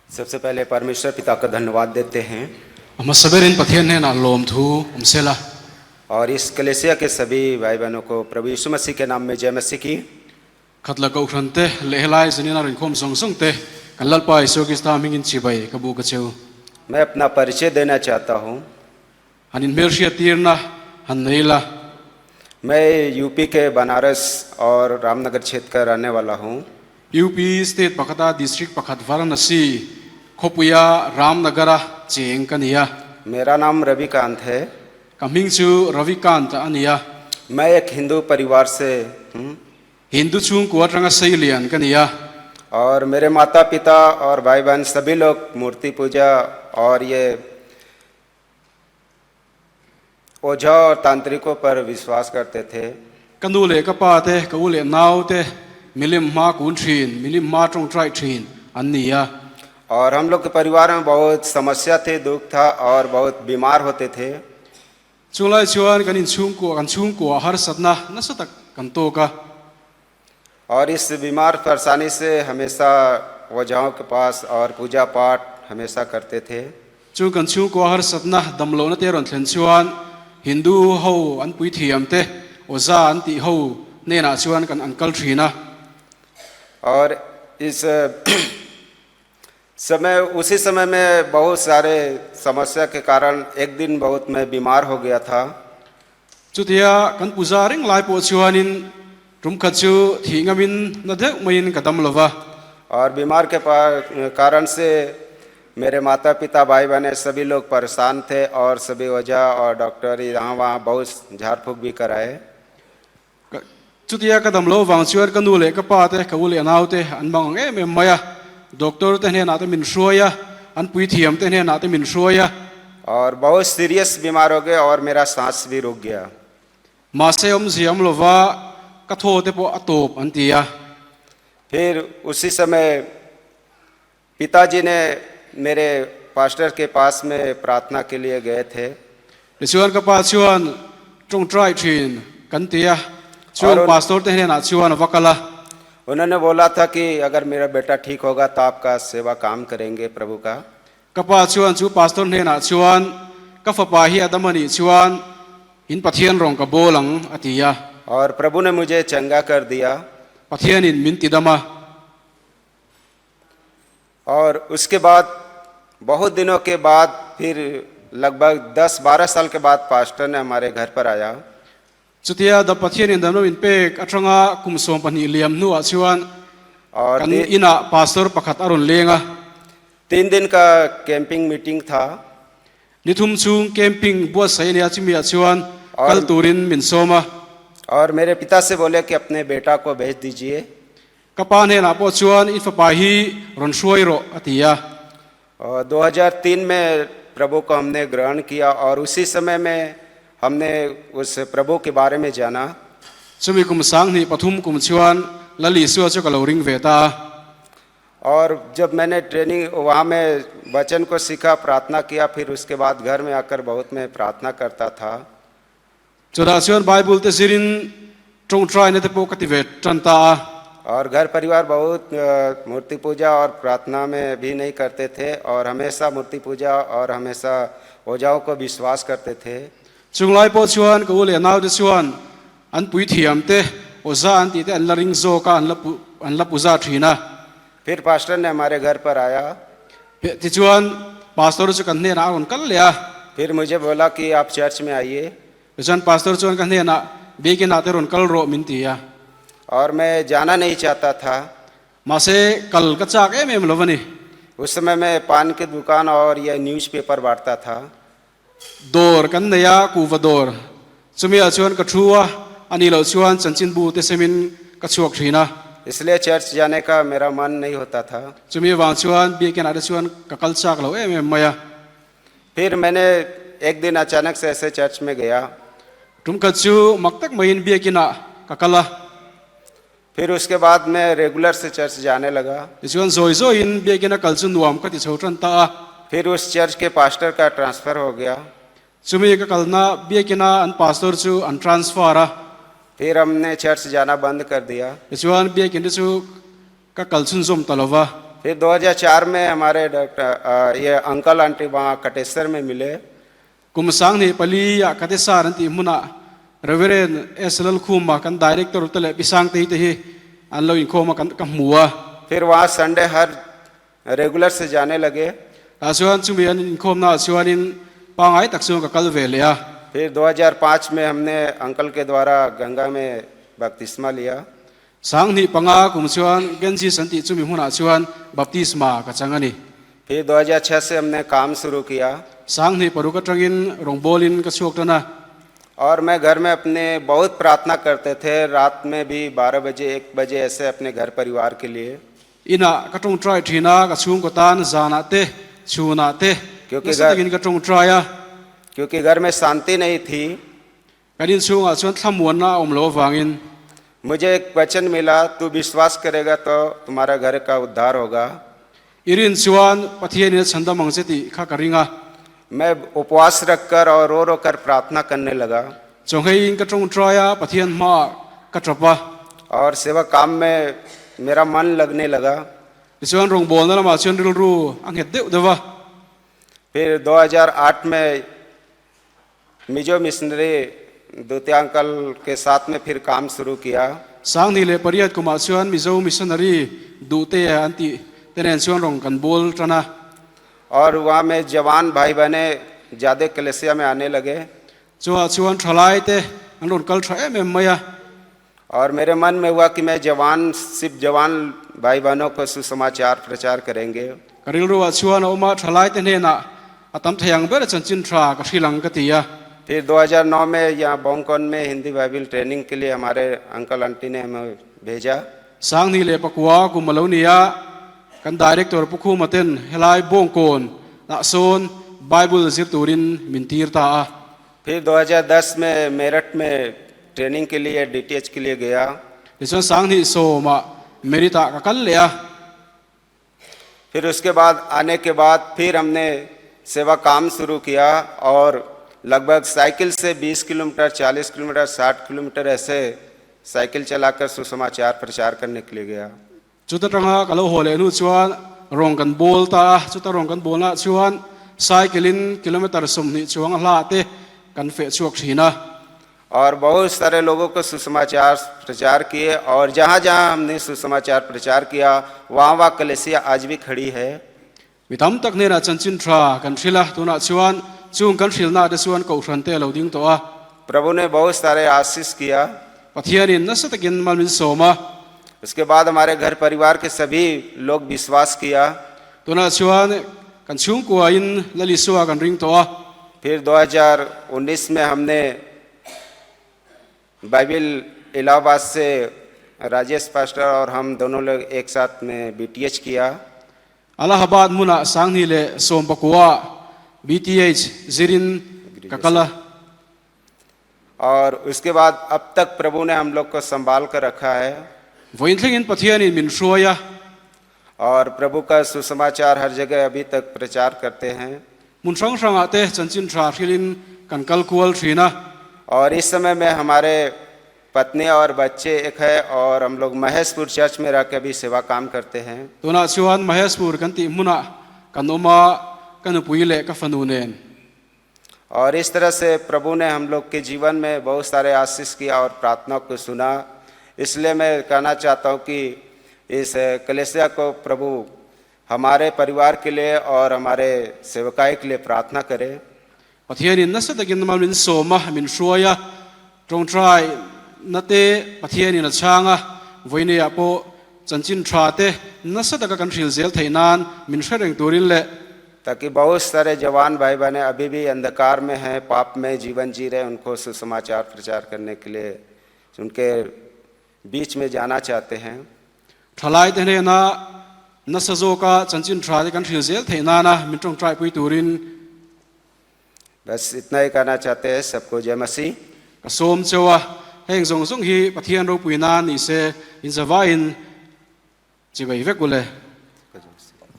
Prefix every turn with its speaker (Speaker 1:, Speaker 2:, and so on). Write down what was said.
Speaker 1: सबसे पहले परमेश्वर पिता का धन्यवाद देते हैं।
Speaker 2: A hmasa berin Pathian hnenah lawmthu awm sela.
Speaker 1: और इस कलेसिया के सभी भाई बहनों को प्रभु यीशु मसीह के नाम में जय मसीह की।
Speaker 2: Khatla Kohhran te leh helai zanina rinkhawm zawng zawng te kan Lalpa Isua Krista hmingin chibai ka bu ka cheu.
Speaker 1: मैं अपना परिचय देना चाहता हूँ।
Speaker 2: Han inhmelhriat tirna han nei la.
Speaker 1: मैं यूपी के बनारस और रामनगर क्षेत्र का रहने वाला हूँ।
Speaker 2: UP state pakhata district pakhat Varanasi khawpuia Ramnagara cheng ka ni a.
Speaker 1: मेरा नाम रविकांत है।
Speaker 2: Ka hming chu Ravikant a ni a.
Speaker 1: मैं एक हिंदू परिवार से हूँ।
Speaker 2: Hindu chhungkua atanga seilian ka ni a.
Speaker 1: और मेरे माता पिता और भाई बहन सभी लोग मूर्ति पूजा और ये ओझा और तांत्रिकों पर विश्वास करते थे।
Speaker 2: Ka nu leh ka pa te, ka u leh nau te milim hma kun thin, milim hma tawngtai thin an ni a.
Speaker 1: और हम लोग के परिवार में बहुत समस्या थी, दुख था और बहुत बीमार होते थे।
Speaker 2: Chunglai chuan kan inchhungkua, kan chhungkua harsatna nasa tak kan tawk a.
Speaker 1: और इस बीमार परेशानी से हमेशा ओझाओं के पास और पूजा पाठ हमेशा करते थे।
Speaker 2: Chu kan chhungkua harsatna damlohna te rawn thlen chuan Hindu ho an puithiam te, Oza an tih ho hnenah chuan kan an kal thin a.
Speaker 1: और इस समय उसी समय में बहुत सारे समस्या के कारण एक दिन बहुत मैं बीमार हो गया था।
Speaker 2: Chutia kan puja reng lai pawh chuanin tum khat chu thih ngamin na deuh maiin ka dam lova.
Speaker 1: और बीमार के कारण से मेरे माता पिता भाई बहने सभी लोग परेशान थे और सभी ओझा और डॉक्टर यहाँ वहाँ बहुत झाड़ फूक भी कराए।
Speaker 2: Chutia ka dam lo vang chuan ka nu leh ka pa te, ka u leh nau te an mang ang em em mai a. Doctor te hnenah te min hruai a, an puithiam te hnenah te min hruai a.
Speaker 1: और बहुत serious बीमार हो गए और मेरा सांस भी रुक गया।
Speaker 2: Mahse awmzia awm lova ka thaw te pawh a tawp an ti a.
Speaker 1: फिर उसी समय पिताजी ने मेरे पास्टर के पास में प्रार्थना के लिए गए थे।
Speaker 2: Tichuan ka pa chuan tawngtai thin kan ti a, chuan pastor te hnenah chuan a va kal a.
Speaker 1: उन्होंने बोला था कि अगर मेरा बेटा ठीक होगा तो आपका सेवा काम करेंगे प्रभु का।
Speaker 2: Ka pa chuan chu pastor hnenah chuan ka fapa hi a dam a nih chuan in Pathian rawng ka bawl ang a ti a.
Speaker 1: और प्रभु ने मुझे चंगा कर दिया।
Speaker 2: Pathianin min ti dam a.
Speaker 1: और उसके बाद बहुत दिनों के बाद फिर लगभग 10-12 साल के बाद पास्टर ने हमारे घर पर आया।
Speaker 2: Chutia da Pathianin damlo min pek atanga kum 12 liam hnuah chuan kan inah pastor pakhat a rawn leng a.
Speaker 1: 3 दिन का कैंपिंग मीटिंग था।
Speaker 2: Ni thum chhung camping buatsaih a nia chumi ah chuan kal turin min sawm a.
Speaker 1: और मेरे पिता से बोले कि अपने बेटा को भेज दीजिए।
Speaker 2: Ka pa hnenah pawh chuan i fapa hi rawn hruai rawh a ti a.
Speaker 1: 2003 में प्रभु को हमने ग्रहण किया और उसी समय में हमने उस प्रभु के बारे में जाना।
Speaker 2: Chumi kum 2003 kum chuan Lal Isua chu ka lo ring ve ta a.
Speaker 1: और जब मैंने ट्रेनिंग वहाँ में वचन को सीखा, प्रार्थना किया, फिर उसके बाद घर में आकर बहुत मैं प्रार्थना करता था।
Speaker 2: Chutah chuan Bible te zirin tawngtaina te pawh ka ti ve tan ta a.
Speaker 1: और घर परिवार बहुत मूर्ति पूजा और प्रार्थना में भी नहीं करते थे और हमेशा मूर्ति पूजा और हमेशा ओझाओं को विश्वास करते थे।
Speaker 2: Chung lai pawh chuan ka u leh nau te chuan an puithiam te awza an tih te an la ring zawk a, an la puza thin a.
Speaker 1: फिर पास्टर ने हमारे घर पर आया।
Speaker 2: Tichuan pastor chu kan hnenah a rawn kal leh a.
Speaker 1: फिर मुझे बोला कि आप चर्च में आइए।
Speaker 2: Tichuan pastor chuan ka hnenah biakinah te rawn kal rawh min ti a.
Speaker 1: और मैं जाना नहीं चाहता था।
Speaker 2: Mahse kal ka chak em em lo a ni.
Speaker 1: उस समय मैं पान की दुकान और यह न्यूज़पेपर बांटता था।
Speaker 2: Dawr kan nei a, kuhva dawr. Chumi ah chuan ka thu a, a nih loh chuan chanchinbu te semin ka chhuak thin a.
Speaker 1: इसलिए चर्च जाने का मेरा मन नहीं होता था।
Speaker 2: Chumi avang chuan biakin ah te chuan ka kal chak lo em em mai a.
Speaker 1: फिर मैंने एक दिन अचानक से ऐसे चर्च में गया।
Speaker 2: Tum khat chu mak tak maiin biakin ah ka kal a.
Speaker 1: फिर उसके बाद मैं रेगुलर से चर्च जाने लगा।
Speaker 2: Tichuan zawi zawiin biakin a kal chu nuam ka ti chho tan ta a.
Speaker 1: फिर उस चर्च के पास्टर का ट्रांसफर हो गया।
Speaker 2: Chumi ka kalna biakina an pastor chu an transfer a.
Speaker 1: फिर हमने चर्च जाना बंद कर दिया।
Speaker 2: Tichuan biakin te chu ka kal chhunzawm ta lo va.
Speaker 1: फिर 2004 में हमारे डॉक्टर ये अंकल आंटी वहाँ कटेसर में मिले।
Speaker 2: Kum 2004 ah Katesar an tih hmunah Reverend S Lalkhuma kan Director te leh Pi Sangtei te hi an lo inkhawm a kan ka hmu a.
Speaker 1: फिर वहाँ Sunday हर regular से जाने लगे।
Speaker 2: Tah chuan chumi an inkhawmna ah chuanin pangngai tak chuan ka kal ve leh a.
Speaker 1: फिर 2005 में हमने uncle के द्वारा गंगा में बपतिस्मा लिया।
Speaker 2: 2005 kum chuan Ganges an tih chumi hmunah chuan baptisma ka chang a ni.
Speaker 1: फिर 2006 से हमने काम शुरू किया।
Speaker 2: 2006 atangin rawngbawlin ka chhuak tan a.
Speaker 1: और मैं घर में अपने बहुत प्रार्थना करते थे, रात में भी 12 बजे 1 बजे ऐसे अपने घर परिवार के लिए।
Speaker 2: Inah ka tawngtai thin a, ka chhungkaw tan zanah te, chhunah te
Speaker 1: क्योंकि
Speaker 2: nasa
Speaker 1: घर
Speaker 2: takin ka tawngtai a.
Speaker 1: क्योंकि घर में शांति नहीं थी।
Speaker 2: Kan inchhungah chuan thlamuanna a awm lo avangin.
Speaker 1: मुझे एक वचन मिला, तू विश्वास करेगा तो तुम्हारा घर का उद्धार होगा।
Speaker 2: I rin chuan Pathianin a chhandam ang che tih kha ka ring a.
Speaker 1: मैं उपवास रखकर और रो रो कर प्रार्थना करने लगा।
Speaker 2: Chawngheiin ka tawngtai a, Pathian hmaah ka tap a.
Speaker 1: और सेवा काम में मेरा मन लगने लगा।
Speaker 2: Tichuan rawngbawlna lamah chuan rilru a nghet deuh deuh a.
Speaker 1: फिर 2008 में मिजो मिशनरी द्वितीय अंकल के साथ में फिर काम शुरू किया।
Speaker 2: 2008 kumah chuan Mizo Missionary duhte an tih te nen chuan rawn kan bawl tan a.
Speaker 1: और वहाँ में जवान भाई बहने ज़्यादा कलेसिया में आने लगे।
Speaker 2: Chuah chuan thalai te an rawn kal tha em em mai a.
Speaker 1: और मेरे मन में हुआ कि मैं जवान सिर्फ जवान भाई बहनों को सुसमाचार प्रचार करेंगे।
Speaker 2: Ka rilruah chuan a awm a, thalai te hnenah a tam thei ang ber chanchin tha ka hrilh ang ka ti a.
Speaker 1: फिर 2009 में यहाँ बोंगकोन में हिंदी बाइबिल ट्रेनिंग के लिए हमारे अंकल आंटी ने हमें भेजा।
Speaker 2: 2009 kum a lo ni a, kan Director Pu Khuma ten helai Bawngkawn ah sawn Bible zir turin min tir ta a.
Speaker 1: फिर 2010 में मेरठ में ट्रेनिंग के लिए डीटीएच के लिए गया।
Speaker 2: Tichuan 2010 ah Merit ah ka kal leh a.
Speaker 1: फिर उसके बाद आने के बाद फिर हमने सेवा काम शुरू किया और लगभग साइकिल से 20 kilometre, 40 kilometre, 60 kilometre ऐसे साइकिल चलाकर सुसमाचार प्रचार करने के लिए गया।
Speaker 2: Chuta tanga ka lo haw leh hnu chuan rawng kan bawl ta a, chuta rawng kan bawlnaah chuan cycle in kilometre 20 chuang a hla te kan feh chhuak thin a.
Speaker 1: और बहुत सारे लोगों को सुसमाचार प्रचार किए और जहाँ जहाँ हमने सुसमाचार प्रचार किया, वहाँ वहाँ कलेसिया आज भी खड़ी है।
Speaker 2: Mi tam tak hnenah chanchin tha kan hrilh a, tunah chuan chung kan hrilhnaah te chuan kohhran te a lo ding tawh a.
Speaker 1: प्रभु ने बहुत सारे आशीष किया।
Speaker 2: Pathianin nasa takin mal min sawm a.
Speaker 1: उसके बाद हमारे घर परिवार के सभी लोग विश्वास किया।
Speaker 2: Tunah chuan kan chhungkuain Lalisua kan ring tawh a.
Speaker 1: फिर 2019 में हमने बाइबिल इलाहाबाद से राजेश पास्टर और हम दोनों लोग एक साथ में बीटीएच किया।
Speaker 2: Allahabad hmunah 2019 BTH zirin ka kal a.
Speaker 1: और उसके बाद अब तक प्रभु ने हम लोग को संभाल कर रखा है।
Speaker 2: Vawiin thlengin Pathianin min hruai a.
Speaker 1: और प्रभु का सुसमाचार हर जगह अभी तक प्रचार करते हैं।
Speaker 2: Hmun hrang hrangah te chanchin tha hrilhin kan kal kual thin a.
Speaker 1: और इस समय में हमारे पत्नी और बच्चे एक है और हम लोग महेशपुर चर्च में रह के अभी सेवा काम करते हैं।
Speaker 2: Tunah chuan Maheshpur kan tih hmunah kan awm a, ka nupui leh ka fanu nen.
Speaker 1: और इस तरह से प्रभु ने हम लोग के जीवन में बहुत सारे आशीष किया और प्रार्थना को सुना। इसलिए मैं कहना चाहता हूँ कि इस कलेसिया को प्रभु हमारे परिवार के लिए और हमारे सेवकाई के लिए प्रार्थना करे।
Speaker 2: Pathianin nasa takin mal min sawm a, min hruai a, tawngtai na te Pathianin a chhang a, vawineah pawh chanchin tha te nasa taka kan hrilh zel theih nan min hre reng turin leh.
Speaker 1: ताकि बहुत सारे जवान भाई बहनें अभी भी अंधकार में हैं, पाप में जीवन जी रहे हैं, उनको सुसमाचार प्रचार करने के लिए उनके बीच में जाना चाहते हैं।
Speaker 2: Thalai te hnena nasa zawka chanchin tha te kan hrilh zel theih nana min tawngtai pui turin.
Speaker 1: बस इतना ही कहना चाहते हैं। सबको जय मसीह।
Speaker 2: Ka sawm cheu a, heng zawng zawng hi Pathian ropui nan ni se, in zavaiin chibai vek u le.